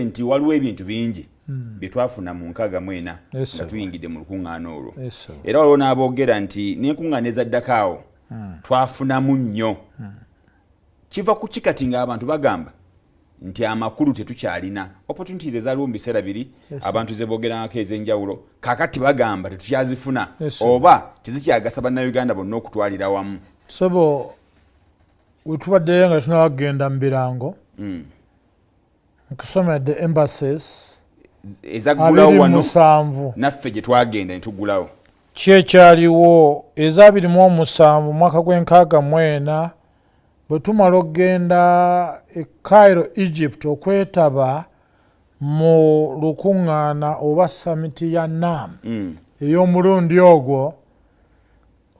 Nti waliwo ebintu bingi bye twafuna mu 64 nga tuyingidde mu lukuŋŋaana olwo. Era waliwo n'aboogera nti n'enkuŋŋaana ezaddako awo twafunamu nnyo. Kiva ku kikati ng'abantu bagamba nti amakulu tetukyalina opportunities ezaaliwo mu biseera biri, abantu ze boogerangako ez'enjawulo, kaakati bagamba tetukyazifuna oba tezikyagasa Bannayuganda bonna okutwalira wamu. Sebo, wetubaddeyo nga tetunabagenda mu birango, nkusomedde embassies ezaggulawo abiri wano musanvu naffe gye twagenda ne tuggulawo. Ki ekyaliwo eza 27 mwaka gw'e64, bwe tumala okugenda e Cairo, Egypt, okwetaba mu lukuŋŋaana oba summit ya NAM ey'omulundi ogwo,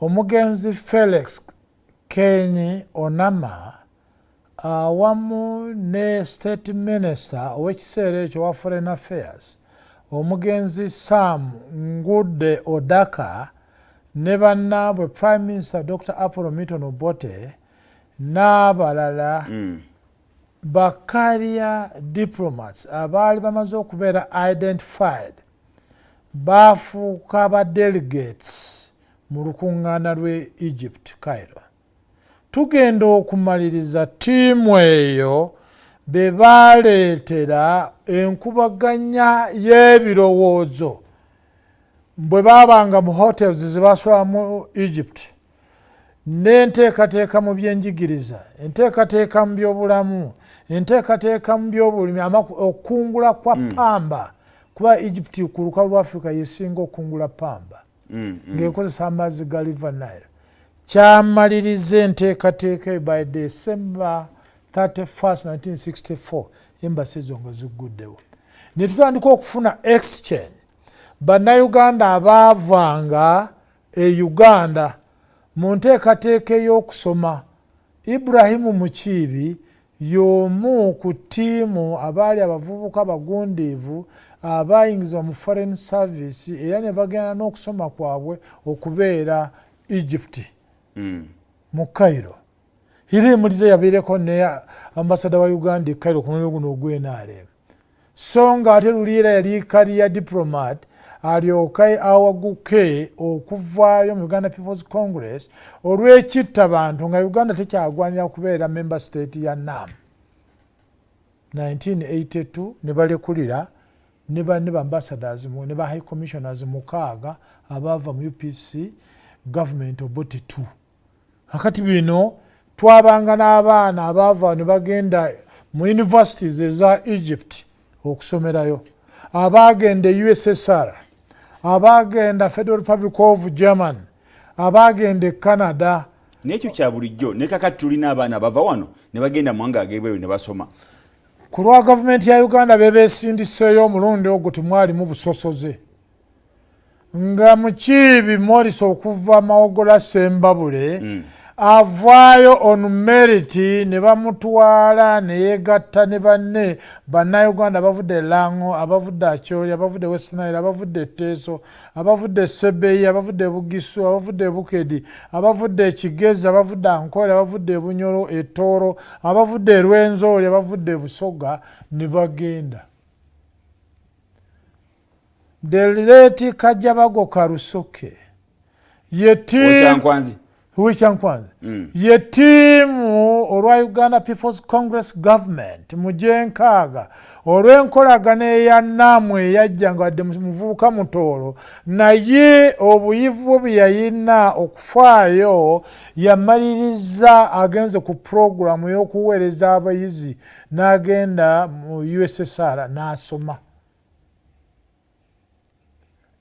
omugenzi Felix Kenyi Onama awamu ne state minister ow'ekiseera ekyo wa foreign affairs, omugenzi Sam Ngudde Odaka, ne bannaabwe Prime Minister Dr Apollo Milton Obote n'abalala, ba career diplomats abaali bamaze okubeera identified, bafuuka ba delegates mu lukuŋŋaana lw'e Egypt, Cairo. Tugenda okumaliriza, ttiimu eyo be baleetera enkubaganya y'ebirowoozo bwe baabanga mu hotels ze basulamu Egypt, n'enteekateeka mu byenjigiriza, enteekateeka mu byobulamu, enteekateeka mu byobulimi, okukungula kwa pamba, kuba Egypt ku lukalu lwa Africa yesinga okukungula pamba ng'ekozesa amazzi ga River Nile. Kyamaliriza enteekateeka eyo by December 31 1964, embassy ezo nga zigguddewo, ne tutandika okufuna exchange. Bannayuganda abaavanga e Uganda mu nteekateeka ey'okusoma, Ibrahimu Mukiibi y'omu ku ttiimu abaali abavubuka bagundiivu abayingizibwa mu foreign service, era ne bagenda n'okusoma kwabwe okubeera Egypt mu Cairo. Era emulize yabeereko ne ambasada wa Uganda e Cairo ku mulundi guno ogw'NRM, so nga ate luli era yali career diplomat, alyoke awaguke okuvaayo mu Uganda People's Congress olw'ekitta bantu nga Uganda tekyagwanira kubeera member state ya NAM 1982, ne balekulira ne banne ba ambassadors ne ba high commissioners mukaaga abaava mu UPC government Obote 2. Akati bino twabanga n'abaana abaava ne bagenda mu universities eza Egypt okusomerayo, abagenda e USSR, abagenda Federal Republic of German, abagenda e Canada. N'ekyo kya bulijjo, ne kakati tulina abaana bava wano ne bagenda mu mawanga ag'ebweru ne basoma. Ku lwa gavumenti ya Uganda bebeesindiseeyo omulundi ogwo, temwalimu busosoze, nga Mukiibi Morris okuva Mawogola Sembabule avaayo on merit ne bamutwala ne yeegatta ne banne Bannayuganda abavudde Lango, abavudde Acholi, abavudde West Nile, abavudde Teeso, abavudde Sebeyi, abavudde Bugisu, abavudde Bukedi, abavudde Ekigezi, abavudde Ankole, abavudde Bunyoro, Etooro, abavudde Erwenzori, abavudde Busoga, ne bagenda. The late Kajabago Karusoke ye Kyankwanzi. Kyankwanzi ye ttiimu olwa Uganda People's Congress government mu gyenkaaga, olw'enkolagana eya NAM eyajja nga wadde muvubuka mutoolo, naye obuyivu bwe bwe yayina okufaayo, yamaliriza agenze ku puroguramu y'okuweereza abayizi n'agenda mu USSR n'asoma.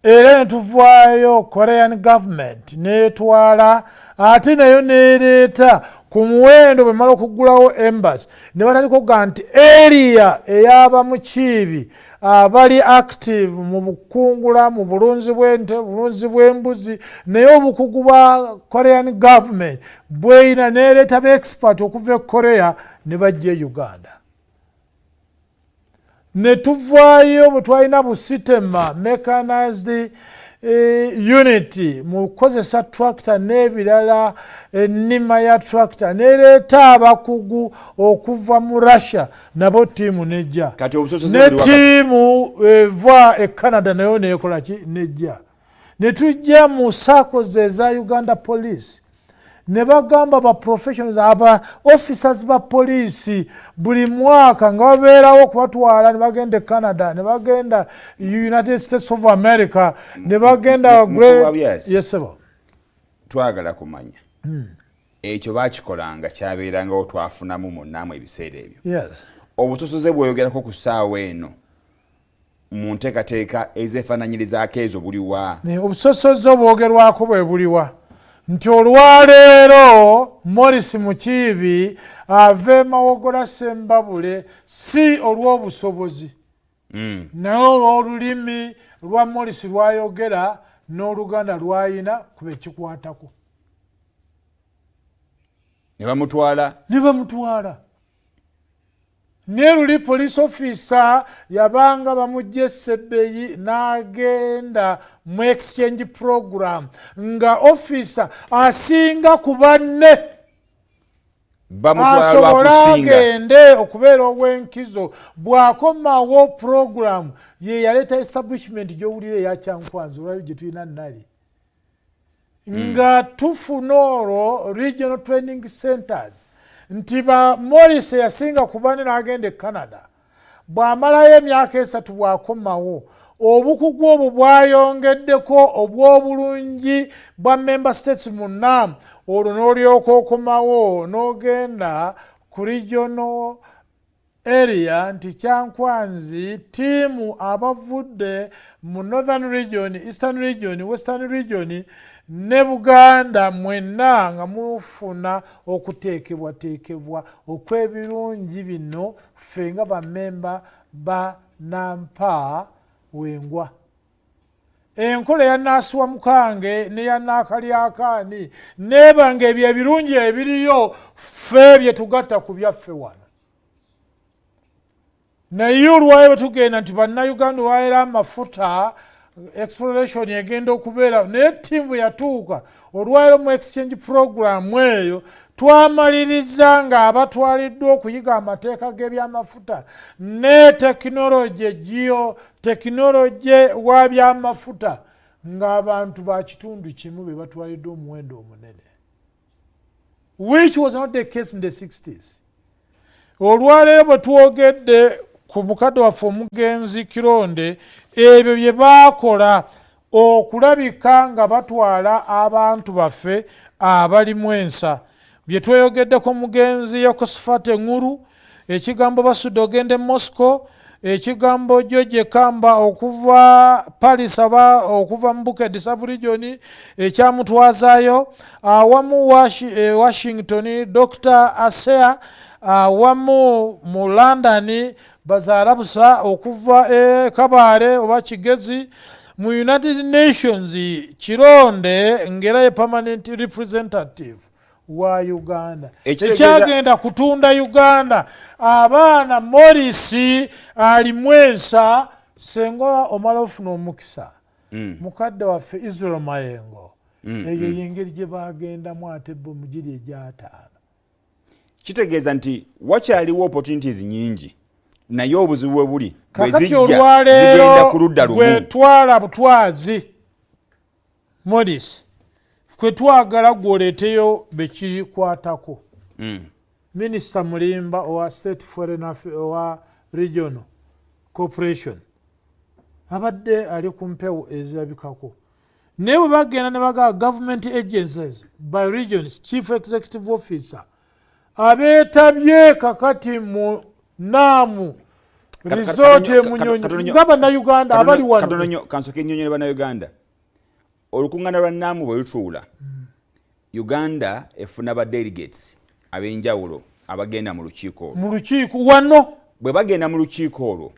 Era ne tuvaayo, Korean government netwala ate nayo nereeta ku muwendo. Bwe mala okuggulawo embassy, ne batandika okugamba nti area ey'abamukiibi abali active mu bukungula, mu bulunzi bw'ente, bulunzi bw'embuzi, naye obukugu bwa Korean government bweyina, nereeta ba expert okuva e Korea ne bajja e Uganda. Ne tuvaayo bwe twalina busitema mechanized Unit mu kukozesa tractor n'ebirala, ennima ya tractor, nereeta abakugu okuva mu Russia, nabo ttiimu nejja. Kati obusosoze ne buli wakati. Ttiimu eva e Canada nayo nekola ki? Nejja. Ne tujja mu SACCOs eza Uganda Police, ne bagamba ba professionals, aba officers ba poliisi, buli mwaka nga babeerawo okubatwala ne bagenda e Canada, ne bagenda United States of America, ne bagenda Mukulu wa Byasi. Yes, sir. Twagala kumanya ekyo bakikolanga, kyabeerangawo, twafunamu munnaamu ebiseera ebyo. Obusosoze bweyogerako ku ssaawa eno mu nteekateeka ezeefaananyirizaako ezo buliwa? Obusosoze obwogerwako bwe buliwa? Nti olwaleero Morris Mukiibi ava e Mawogola Sembabule si olw'obusobozi, naye olw'olulimi lwa Morris lwayogera n'Oluganda lwayina kuba ekikwatako. Ne bamutwala. Ne bamutwala. Naye luli police officer yabanga bamugja esebbeyi n'agenda mu exchange program nga officer asinga ku banne. Bamutwala asobole lwakusinga. Agende okubeera ow'enkizo. Bw'akomawo, program ye yaleeta establishment gy'owulira eyakyankwanzi olwali gye tulina nali nga tufuna olwo regional training centers, nti ba Morris yasinga ku banne n'agenda e Canada, bw'amalayo emyaka 3, bw'akomawo, obukugu obwo bwayongeddeko obw'obulungi bwa member states munna. Olwo n'olyoka okomawo n'ogenda ku regional area, nti Kyankwanzi ttiimu abavudde mu Northern Region, Eastern Region, Western Region ne Buganda mwenna nga mufuna okuteekebwateekebwa okw'ebirungi bino, ffe nga bamemba ba Nampa wengwa enkola eya Naasiwa Mukange neya Naakalyakaani neebanga ebyo ebirungi ebiriyo ffe bye tugatta ku byaffe wano. Naye olwayo bwe tugenda nti Bannayuganda olwaleero amafuta exploration egenda okubeera, naye ttiimu bwe yatuuka olwaleero mu exchange program eyo, twamaliriza ng'abatwaliddwa okuyiga amateeka g'ebyamafuta ne tekinologi, geo tekinologi wa byamafuta, ng'abantu ba kitundu kimu be batwaliddwa omuwendo omunene, which was not the case in the 60s. Olwaleero bwe twogedde ku mukadde waffe omugenzi Kironde, ebyo bye baakola okulabika nga batwala abantu baffe abalimu ensa, bye tweyogeddeko mugenzi Yokosifat Eŋuru, ekigambo Basudde ogende Moscow, ekigambo George Kamba okuva Paris aba okuva mu Bukedi subregion ekyamutwazaayo, awamu Washington Dr Asea, awamu mu London Bazaalabusa okuva e Kabaale oba Kigezi, mu United Nations Kironde ng'era ye permanent representative wa Uganda. Ekyagenda kutunda Uganda abaana Morris alimu ensa. Senga omala ofuna omukisa, mukadde waffe Israel Mayengo, eyo yengeri gye bagendamu ate bo mugiri egyataano. Kitegeeza nti wakyaliwo opportunities nyingi, naye obuzibu bwe buli bwe Kakati zijja zigenda olwaleero ku ludda lumu. Bwetwala butwazi Morris, kwe twagala gwoleeteyo bekirikwatako. Minisita Mulimba owa State Foreign owa Regional Corporation abadde ali ku mpewo ezirabikako, naye bwe bagenda ne bagaa government agencies by regions, chief executive officer abeetabye kakati mu naamu resort emunyonyi nga Bannayuganda abali wano. Katono nnyo, kansooke nnyonnyole Bannayuganda. Olukuŋŋaana lwa NAM bwe lutuula, Uganda efuna ba delegates ab'enjawulo abagenda mu lukiiko olwo. Mu lukiiko wano. Bwe bagenda mu lukiiko olwo,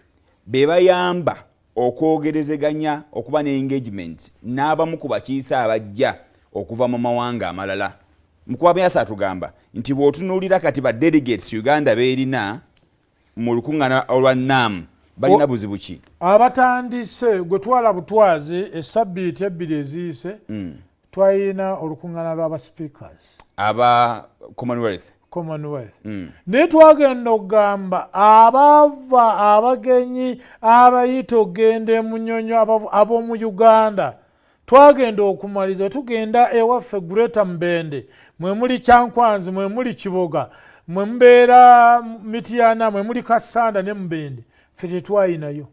be bayamba okwogerezeganya, okuba ne engagement n'abamu ku bakiise abajja okuva mu mawanga amalala. Mukuba Myasa atugamba nti bw'otunuulira kati ba delegates Uganda beerina mu lukuŋŋaana olwa NAM Balina buzibu ki? Abatandise gwe twala butwazi esabbiiti 2 eziyise, twalina olukuŋŋaana lw'aba speakers aba Commonwealth. Naye twagenda okugamba abava abagenyi abayita okugenda emunyonyo ab'omu Uganda, twagenda okumaliza tugenda ewaffe Greater Mbende, mwe muli Kyankwanzi, mwe muli Kiboga, mwe mubeera Mityana, mwe muli Kassanda ne Mbende, ffe tetwayinayo.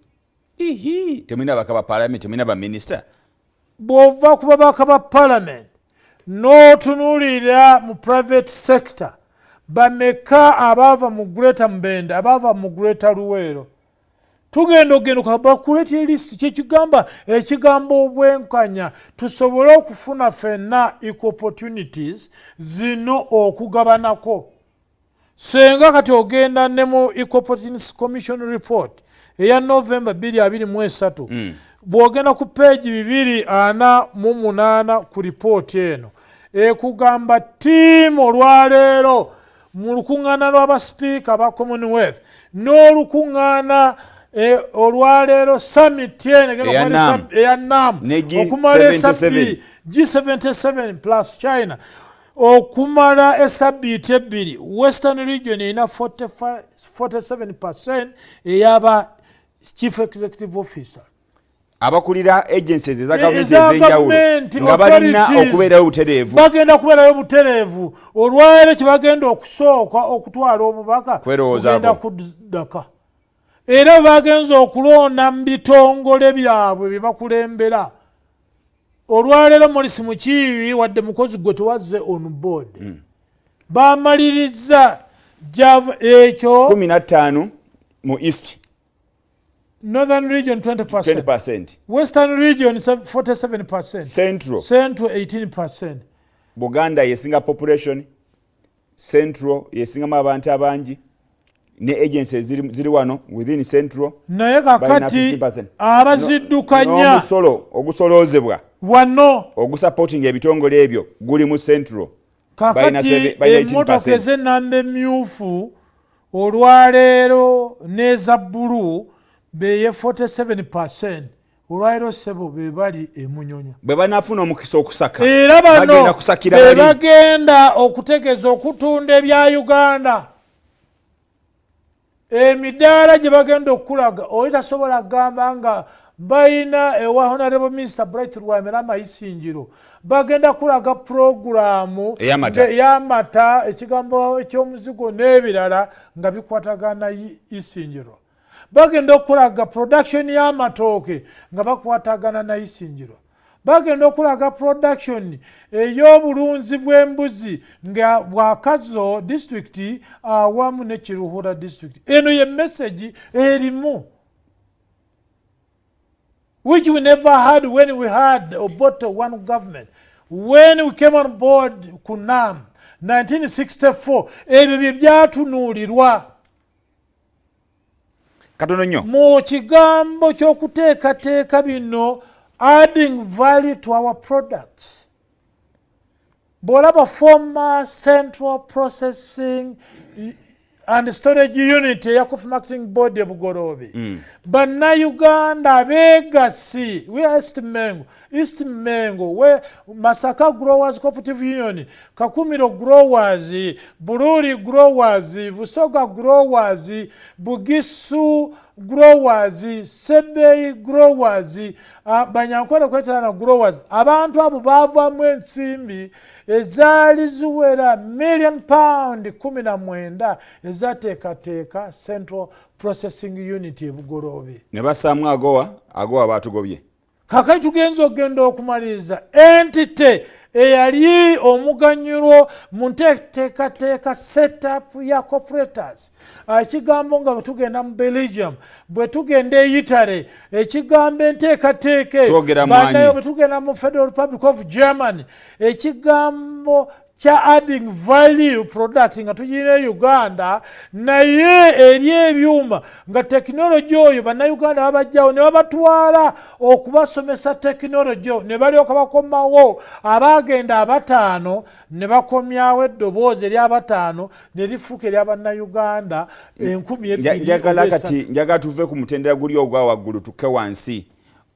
Ihi, temulina ababaka ba parliament, temulina baminisita. Bw'ova ku babaka ba parliament n'otunuulira mu private sector, bameka abaava mu Greater Mbende, abaava mu Greater Luweero? Tugenda okugenda bakuleetera list. Kyekigamba ekigambo obwenkanya, tusobole okufuna ffenna equal opportunities zino okugabanako. Senga kati ogenda ne mu Equal Opportunities Commission report eya November 2023, bw'ogenda ku page 248 ku ripooti eno, ekugamba ttiimu olwaleero mu lukuŋŋaana lw'abasipiika aba Commonwealth n'olukuŋŋaana olwaleero summit eno eya NAM okumala G77 plus China okumala esabbiiti 2, Western Region erina 47% eyaba chief executive officer, abakulira agencies eza gavumenti ez'enjawulo nga balina okubeerayo butereevu. Bagenda kubeerayo butereevu. Olwaleero kyebagenda okusooka okutwala obubaka kugenda kuddaka, era bagenza okulonda mu bitongole byabwe bye bakulembera. Olwaleero Morisi Mukiibi, wadde mukozi gwe tewazze on board, bamaliriza ekyo. 15 mu East. Northern Region 20%, 20%. Western Region 47%, Central, Central 18%. Buganda yesinga population, Central yesingamu abantu abangi, ne agencies ziri wano within Central. Naye kakati abaziddukanya n'omusolo ogusoloozebwa wano ogusupporting ebitongole ebyo guli mu Central. Kakati emmotoka ez'ennamba emyufu olwaleero n'eza bbulu beye 47% olwaleero, ssebo, be bali emunyonyo. Bwe banaafuna omukisa okusaka, era bano be bagenda okutegeeza okutunda ebya Uganda. Emidaala gye bagenda okukulaga, oli tasobola kugamba nga balina ewa Honorable Minister Bright Rwamera amayisinjiro. Bagenda kulaga puroguramu ey'amata, ekigambo ekyomuzigo n'ebirala nga bikwatagana Isinjiro. Bagenda okulaga production y'amatooke nga bakwatagana na Isinjiro. Bagenda okulaga production ey'obulunzi bw'embuzi nga Bwakazo district awamu ne Kiruhura district. Eno ye message erimu, which we never had when we had Obote one government. When we came on board ku NAM 1964, ebyo bye byatunuulirwa. Katono nnyo. Mu kigambo ky'okuteekateeka bino, adding value to our products, bw'olaba former central processing and storage unit eya Coffee Marketing Board e Bugoloobi, Bannayuganda beegasi we East Mengo, East Mengo we Masaka Growers Cooperative Union, Kakumiro Growers, Bururi Growers, Busoga Growers, Bugisu Growers, Sebei Growers, Banyankwere Kweterana Growers, abantu abo bavamu ensimbi ezaali ziwera million pound 19 ezateekateeka central processing unit ebugoloobi. Ne bassaamu AGOA. AGOA batugobye. Kakati tugenza okugenda okumaliriza entity eyali omuganyulwo mu nteekateekateeka setup ya cooperators, ekigambo nga bwe tugenda mu Belgium, bwe tugenda e Italy, ekigambo enteekateeka Twogera mwanyi. Bwe tugenda mu Federal Republic of Germany, ekigambo kya adding value product nga tugirina e Uganda, naye eri ebyuma nga tekinologi oyo Bannayuganda babajjawo ne babatwala okubasomesa tekinologi oyo, ne balyoka bakomawo abaagenda abataano ne bakomyawo eddoboozi eryabataano ne lifuuka eryabannayuganda 2000. Njagala kati, njagala tuve ku mutendera guli ogwa waggulu tukke wansi.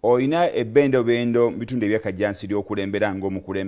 Olina ebbendobendo mu bitundu ebyakajjansi ly'okulembera ng'omukulembeze.